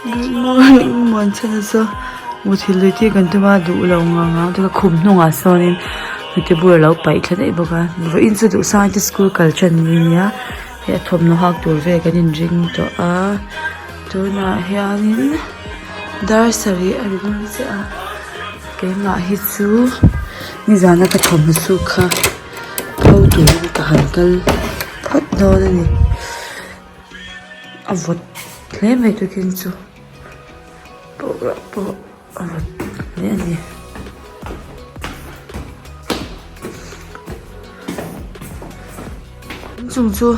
Good morning Muanchhana chu muthilh lui tir kan tum a duh lo ngang ang chuan khum hnungah sawnin hnute bur alo paih thla daih bawk a vawiin chu duhsang te school kal tan ni ania hei a thawmhnaw hak tur vel kan inring tawh a tunah hianin dar sarih a ri dawn chiah a keimah hi chu nizana ka thawmhnaw suk kha pho turin ka han kal phawt dawn a ni. A vawt hle mai tukin chu boruak pawh a vawt hle a ni. Inchung chu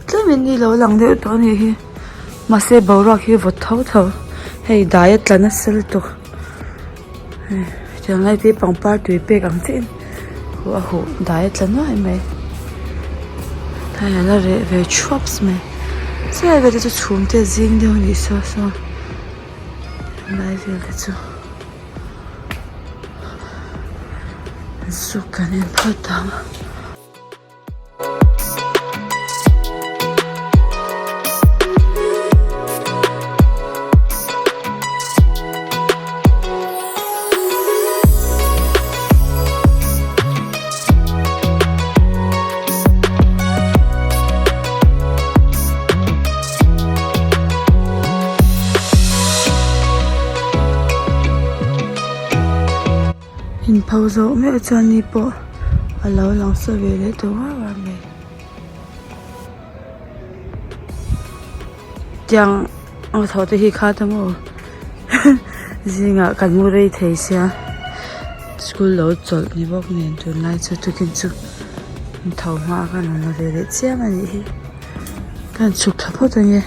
tlemin ni lo lang deuh tawh a nih hi mahse boruak hi vawt tho tho hei dai a tla nasa lutuk. Tiang lai te hi pangpar tui pek ang chiah in huh a huh dai a tla nuai mai hei a la reh ve thuap mai chelai vel te chu chhum te a zing deuh a nih saw saw helai vel te chu zuk kan en phawt ang. Inpho zawh meuh chuan ni pawh a lo lang sa ve leh tawh uar uar mai. Tiang ang tho te hi kha ta maw zingah kan mu rei thei sia school lo chawlh ni bawk nen tunlai chu tukin chu tho hma khan rawn la ve leh chiam a nih hi ka han chhuk thla phawt ange.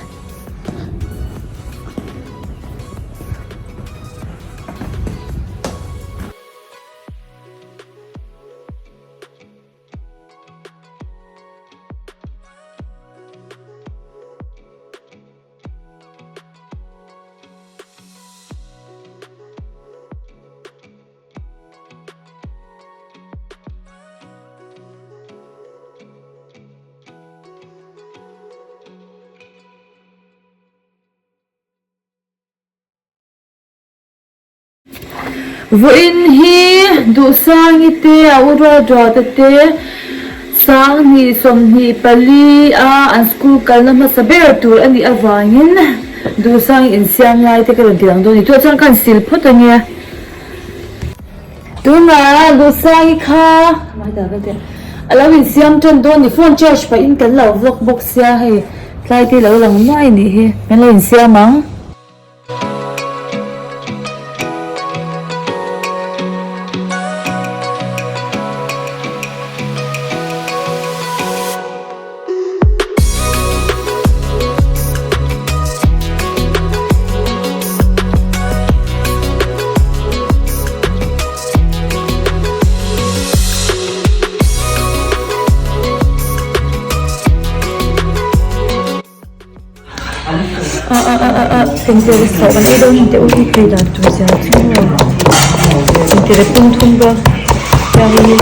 Vawiin hi Duhsangi te a u Rualduata te Sanghnih 24 a an school kalna hmasa ber tur a nih avangin Duhsangi insiam lai te ka rawn ti lang dawn a ni. Tunah chuan ka han sil phawt ange. Tunah Duhsangi kha a lo insiam tan dawn a ni. Phone charge pahin kan lo vlog bawk sia hei tlai te lo lang nuai a nih hi. Kan lo insiam ang. Engtir chhoh kan ei dawn teh u hi tui dan tur zia chu engtir a pum thum bawk chuanin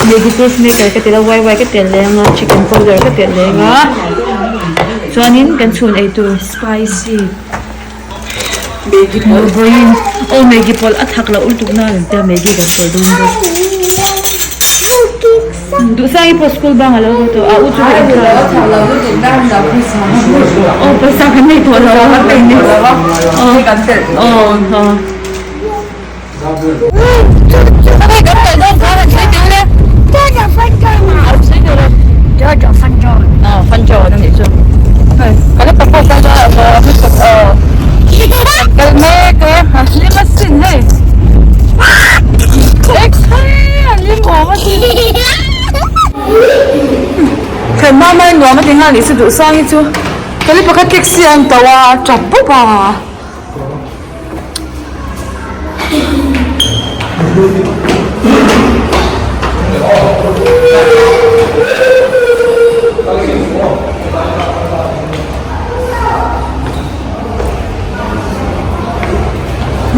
maggi taste maker ka tel a wai wai ka tel leh anga chicken powder ka tel leh anga chuanin kan chhun ei tur spicy maggi pawlh vawiin aw maggi pawlh a thak loh lutuk nan an tia maggi kan pawlh dawn bawk duhsang hi pawh school bang alo haw tawh a u chu ka inthlah aw pawisa kan nei tawh lo a aw aw. Taxi an to a tap bawp a.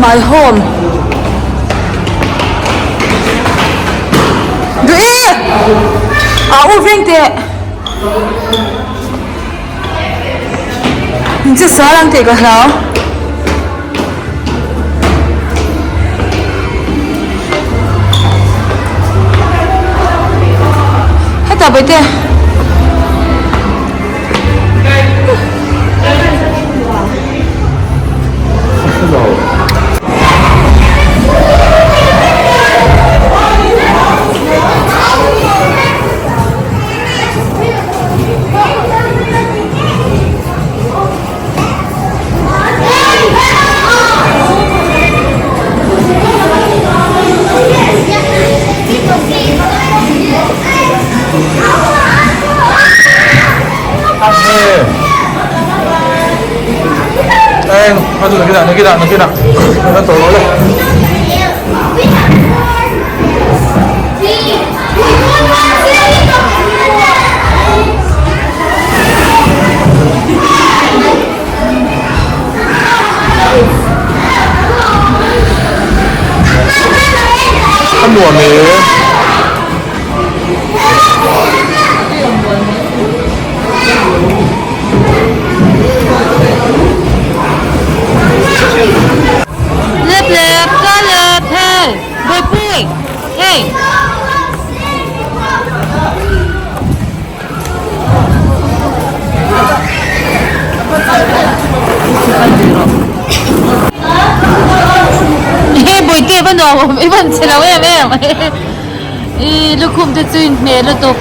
My home Duh e A u veng teh Min che sual ang tih ka hlau. Chutah bawihte. A nuam e. Lep lep ka lep hey Bawihpui hey. He bawihte va nuam awm i van che lo em em i lukhum te chu inhmeh lutuk.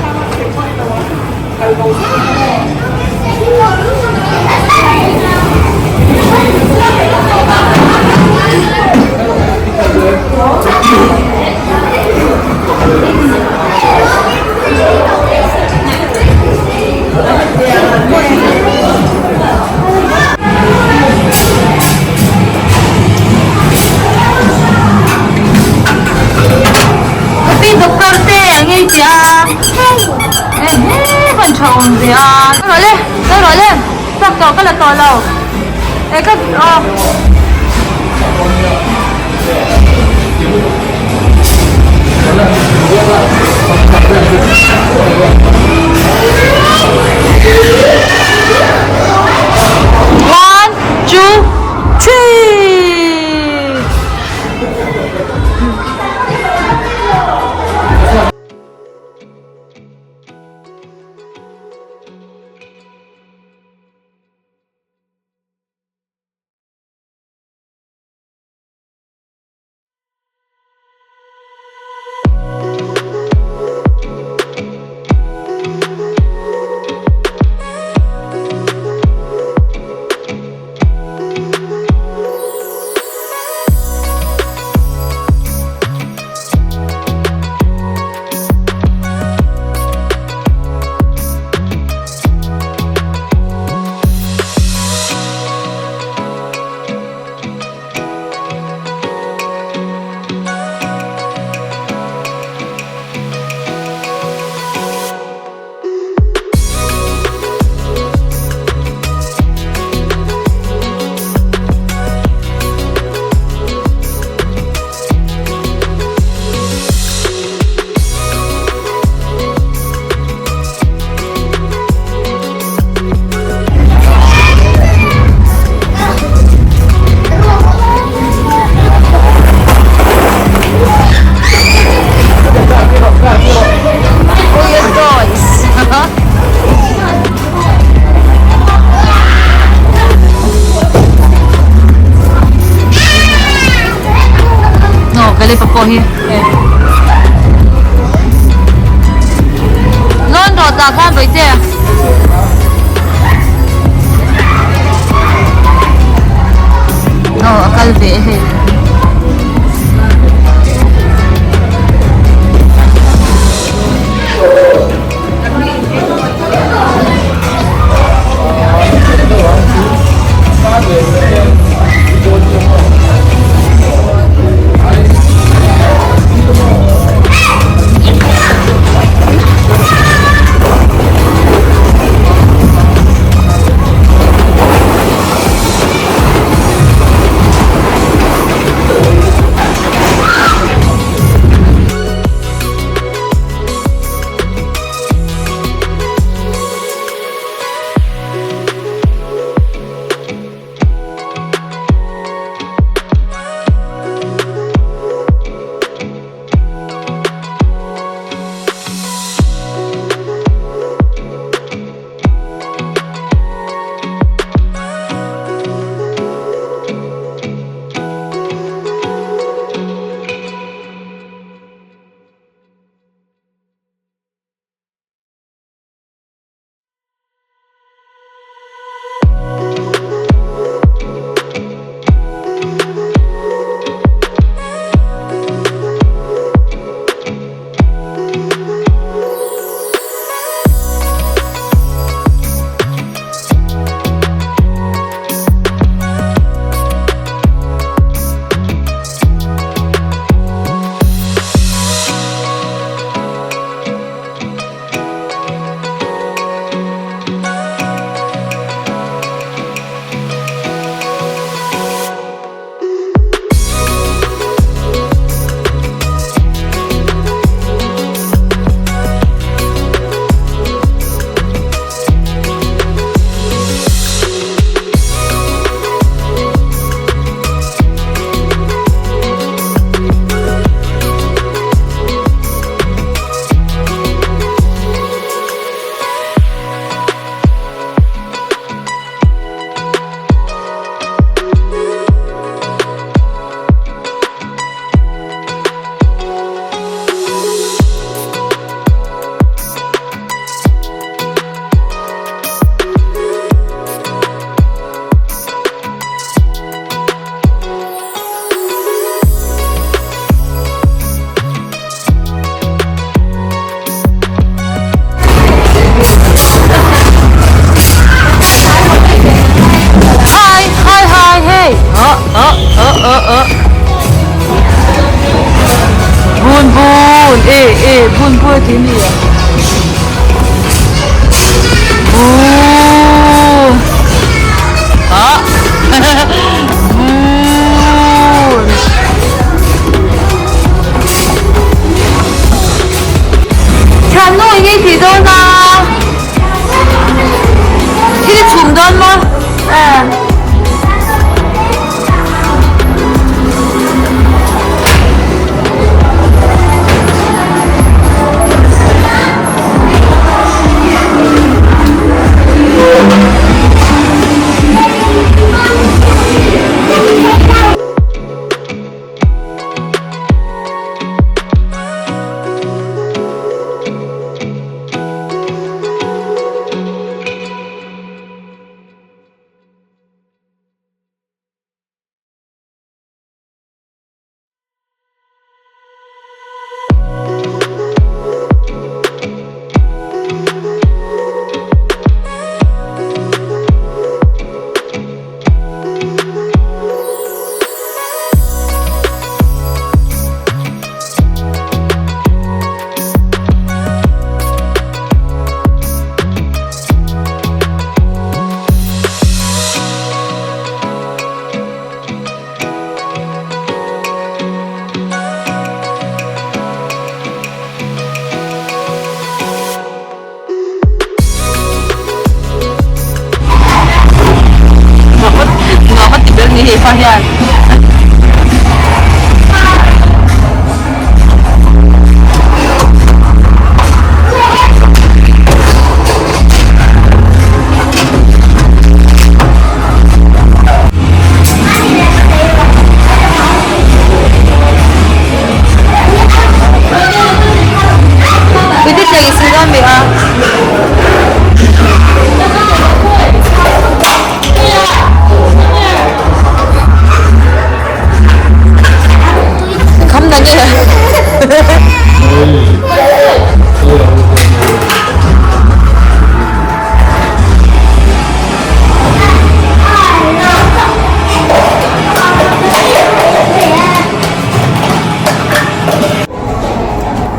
Pi doctor te ang ngei tih a ehe van tha awm ve a ka rawh le ka rawh le chak tawh ka la tawh lo e ka aw. One, two, three. pa hian.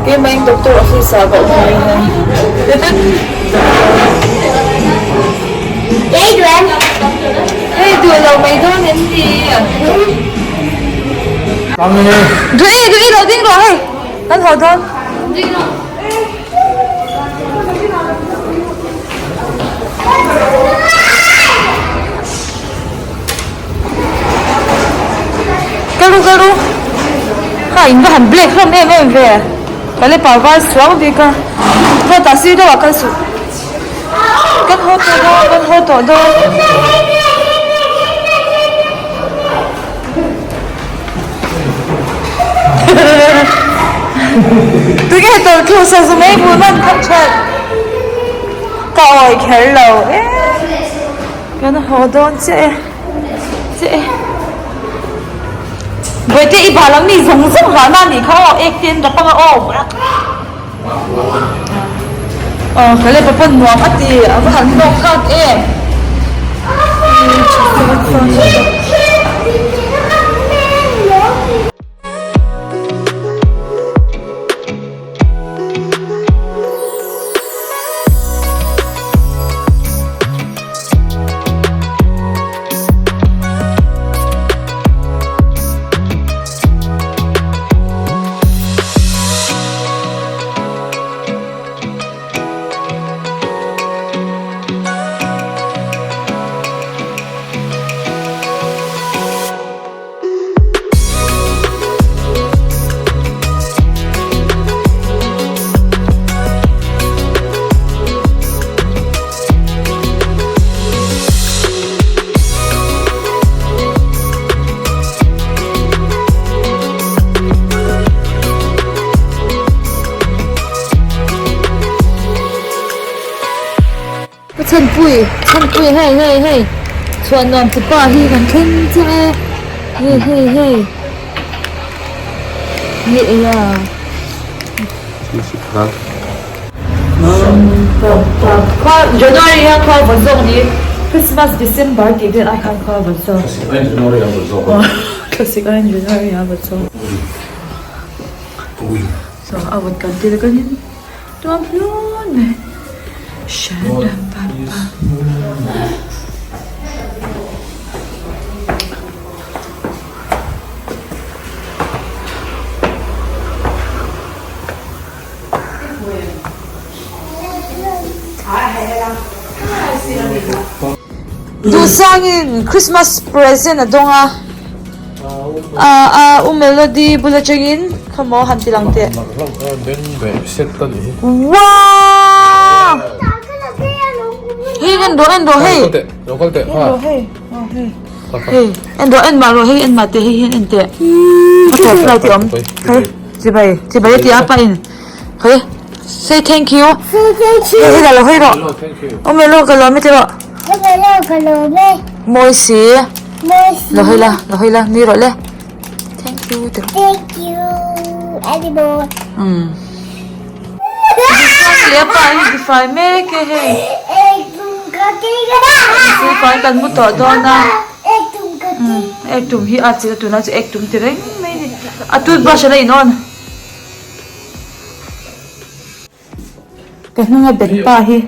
Keimah in doctor office ah ka awm mai hian. Hei duh lo mai dawn em ni? Duh e duh e lo ding rawh hei kan haw dawn. Ka lu ka lu kha in va han black hlawm em em ve ka le parvar suang bik a haw tah sir deuh ah kal suh kan haw tawh dawn kan haw tawh dawn. Tunge tawlh thu sazu mai bul man khat that ka awi kher lo e kan haw dawn chiah e chiah e Bawihte i bal ang mi zawng zawng vahna a nih kha aw ek te an dap anga aw aw ka le papawn nuam a ti a va han hlawk thlak em. Ka chhanpui chhanpui hei hei hei chhuah nuam chi pa hi kan thleng chiah e hei hei hei ni e a. January hian khua vawn zawk ni Christmas December tih vel ai khan khua vawn zawk. Thlasik aiin January a vawn zawk. Thlasik aiin January a vawn zawk. So a vawn kan tir kan in tuam hlun mai. Sha-da pa-pa. Duhsangin Christmas present a dawng a, a u Melody bul atangin khawmaw han ti lang teh. Wow! Hei en rawh en rawh hei. En rawh hei. Hei en rawh en mah rawh hei en mah teh hei hian en teh. Butterfly tih awm. Hei. Chibai chibai a ti a pa in khawi say thank you hei hei lo hawi rawh awm e lo ka lawm e ti rawh mawi si lo hawi la lo hawi la nui rawh le thank you ti rawh umm leh pa hi tifai mek e hei tifai kan mu tawh dawn a. Ek tum hi a chil a tunah chu ek tum ti reng mai a ni. A toothbrush a la in on. Ka hnunga bet pa hi.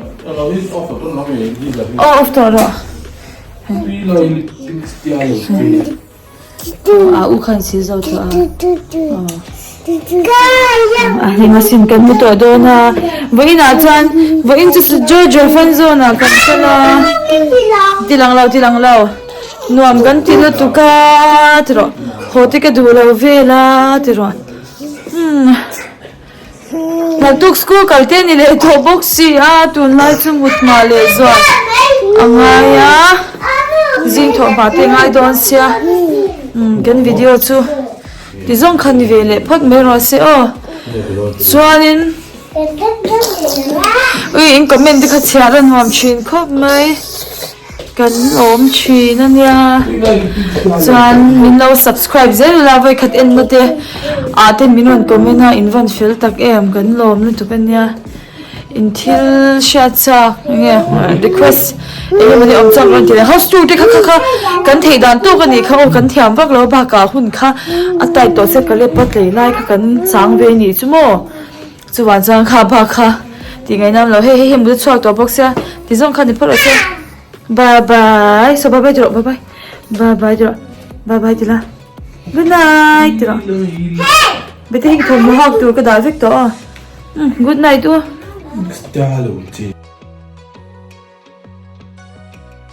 Aw off tawh rawh. A u khan sil zo tawh a. A hlim a sin kan hmu tawh dawn a. Vawiinah chuan vawiin chu Jojo fan zone ah kan kal a. Ti lang lo ti lang lo. Nuam kan ti lutuk a ti rawh haw te ka duh lo vel a ti rawh umm naktuk school kal te ni leh tawh bawk si a tunlai chu mut hma leh zual a ngai a zing thawh hma te ngai dawn sia umm kan video chu ti zawng kha ni ve leh phawt mai rawh se aw chuanin. Ui in comment te kha chhiar a nuam thin khawp mai kan awm thin a nia chuan min lo subscribe zel ula vawikhat en na te ah te min rawn comment a in van fel tak em kan lawm lutuk a nia in thil hriat chak enge request eng emawni awm chak rawn ti leh house tour te kha kha kha kan theih dan tawk a nih kha aw kan thiam vak lo bakah hun kha a tight tawh se ka lep a tlei lai kha kan chang ve a nih chu maw. Chuvang chuan kha bak kha tih ngaih nam lo hei hei hei mut a chhuak tawh bawk sia ti zawng kha ni phawt rawh se bye bye saw bye bye ti rawh bye bye bye bye ti rawh bye bye ti la good night ti rawh bete hei thawmhnaw hak tur ka dah vek tawh a good night u.